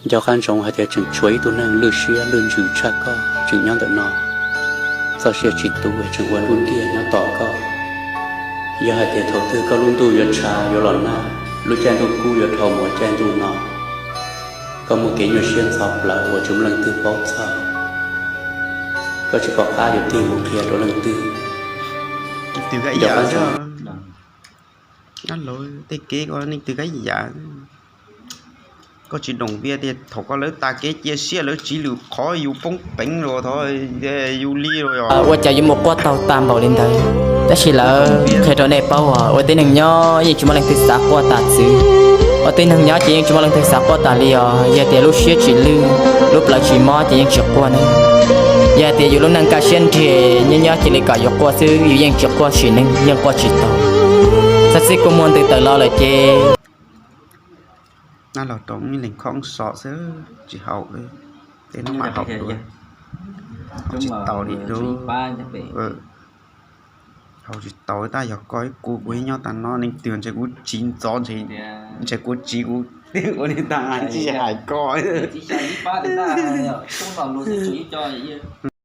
Nco qab ntsoov hais tias tseem tshuav ib tug neeg lwj siab lwj ntsws tshaj koj tseem nyob ntawm no, txoj sia tsis tu es tseem ua nruj ntiag nyob tos koj. Yog hais tias thaum twg koj lub ntuj yuav tshav yuav los nag, lub caij ntuj kub yuav dhau mus ua caij ntuj no, koj muaj kev nyuaj siab ntxhov plawv uas tsis muaj leej twg paub txog, koj tsis pom qab yuav tig mus qhia rau leej twg. Tej kev ko neeg twg kaib yam, koj tsis doom via tias thaum koj lawv tas kev cia siab lawv tsiv lwm qhov yus poob peev los thov yus li los yog ua cas yuav mus quaj taug tag npaum li ntawd. Tab sis lawv qhia rau nej paub os, ua tib neeg nyob yeej tsis muaj leej twg xav quaj tas txwv. Ua tib neeg nyob ces yeej tsis muaj leej twg xav quaj tas li os. Yog tias lub siab tsis lwj, lub plawv tsis mob ces yeej tsis quaj ne. Yog hais tias yus lub neej kaj siab nrig, nyob nyob cia li kom yus quaj xwb, yus yeej tsis quaj sim neej, yeej quaj tsis tau. Txhob txib kua muag ntws tawm los lawm ces. Nab los rau ib leeg khob so xwb, tsis haus, tej no mam haus dua. Tsis tau li dua. Haus tsis tau, tab yog koj ib kuv kuv ib nyob tas no, leej twg ntshe kuv tsiv ntxov, ntshe kuv tsiv kuv ua li tas tsis hais koj.